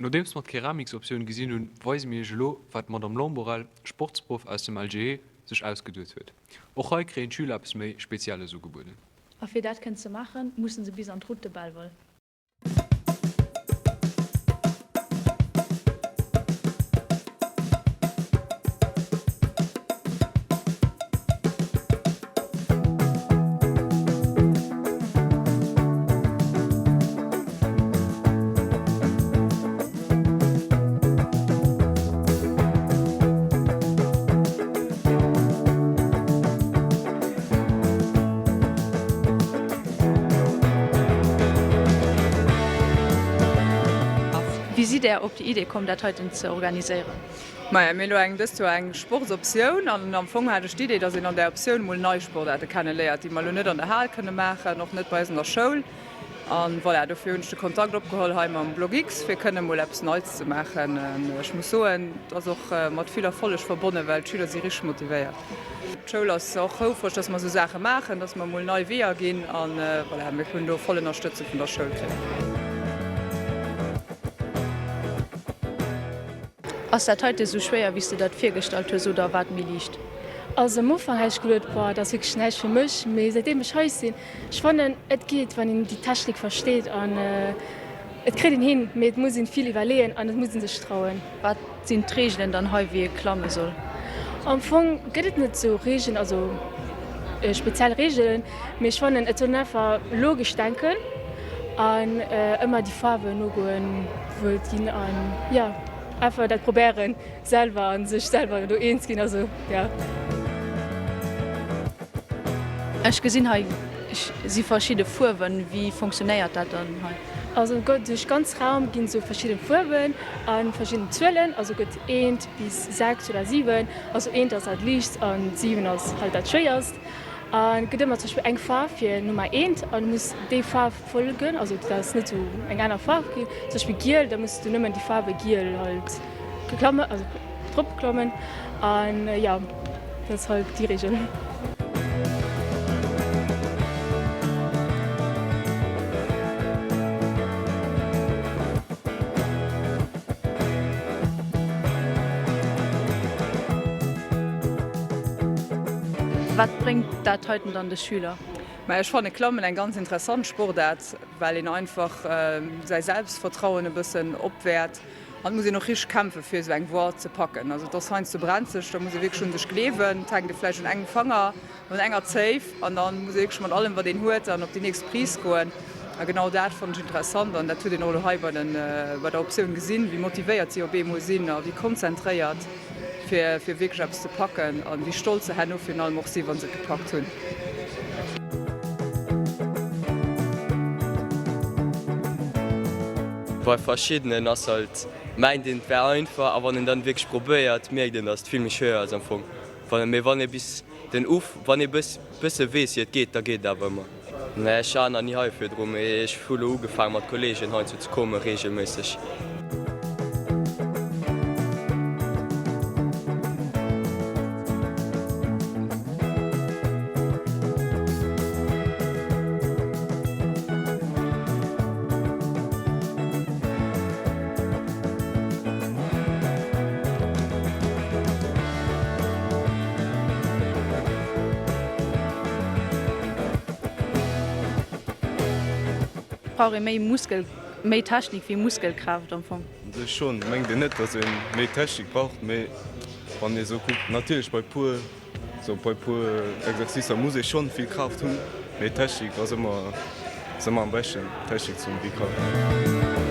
Nodeems mer d'Keramiksoptioun gesinn hunn, weise mir iech elo, wat d'Madame Lamborelle, Sportsproff aus dem LGE, sech ausgeduet huet. Och hei kréien d'Schüler eppes méi Spezielles ugebueden. A fir dat kënnen ze maachen, mussen se bis an d'Route de Belval. Wéi sidd Där op déi Idee komm, dat heiten ze organiséieren? Maja, mir hu elo eng dëst Joer eng Sportsoptioun an am Fong hat ech d'Idee, dass een an där Optioun mol nei Sportaarte kenne léiert, déi mer elo net an der Hal kënne maachen, och net bei eis an der Schoul. An voilà, dofir hunn ech de Kontakt opgeholl hei mam Block X, fir kënne mol eppes Neits ze maachen. Ech muss soen, et ass och mat vill Erfolleg verbonnen, well d'Schüler si richteg motivéiert. D'Schoul ass och houfreg, dass mer esou Saache maachen, dass mer mol nei Weeër ginn an voilà, mir hunn do voll Ënnerstëtzung vun der Schoul kritt. Ass dat heite sou schwéier wéi s de dat virgestallt hues oder war et méi liicht? Also am Ufank hat ech geduet, boah, dat ass wierklech näischt fir mech, mee säitdeem ech hei sinn, ech fannen et geet, wann een déi Technik versteet an et kritt een hin, mee et muss een vill iwwerleeën an et muss een sech trauen. Wat sinn d'Reegelen dann hei wéi ee klamme soll? Am Fong gëtt et net sou Reegelen, also speziell Reegelen, mee ech fannen et soll een einfach logesch denken an ëmmer déi Faarwen nogoen wou et ginn an jo einfach dat probéieren selwer an sech selwer do eens ginn, also jo. Ech gesinn hei si verschidde Fuerwen, wéi funktionéiert dat dann hei? Also duerch ganz Raum ginn sou verschidde Fuerwen a verschidden Zuelen, also gëtt eent bis 6 oder 7, also eent ass dat liichtst an 7 ass halt dat schwéierst. An et gëtt ëmmer zum Beispill eng Faarf fir Nummer eent an du muss déi Faarf follegen, also du däerfs net sou eng aner Faarf ginn, zum Beispill giel, da muss du nëmmen déi Faarwe giel halt klamme, also drop klammen an jo dat ass halt déi Reegel. Wat bréngt dat heiten dann de Schüler? Mä ech fanne Klammen eng ganz interessant Sportaart, well een einfach säi Selbstvertrauen e bëssen opwäert. An et muss een och richteg kämpfe fir esou eng Voie ze packen. Also et ass heiansdo brenzeg, da muss ee wierklech un sech gleewen. Et hänkt ee vläicht un engem Fanger, un enger Zéif an dann muss ee wierklech mat allem wat een huet dann op déi nächst Prise goen. A genau dat fannen ech interessant an dat huet een och elo hei bei den, bei der Optioun gesinn, wéi motivéiert si op eemol sinn a wéi konzentréiert fir, fir wierklech eppes ze packen an wéi stolz se herno virun allem och sinn, wa se et gepackt hunn. Bei verschiddenen ass halt, mengt een et wär einfach a wann een dann wierklech probéiert, mierkt een, dass et vill méi schwéier ass am Fong. Mee wann ee bis den Uf, wann ee bësse weess wéi et geet, da geet et awer ëmmer. Nee, ech war nach ni hei virdru, mee ech hu lo ugefaange mat Kolleegen heiansdo ze komme reegelméisseg. Brauch ee méi Muskel, méi Technik wéi Muskelkraaft am Fong? U sech schonn. Mengt een net, datt ee méi Technik brauch, mee wann ee sou kuckt, natierlech bei puer, sou bei puer Exercicer muss ee schonn vill Kraaft hunn, mee Technik ass ëmmer, ass ëmmer am beschten Technik ze hunn wéi Kraaft.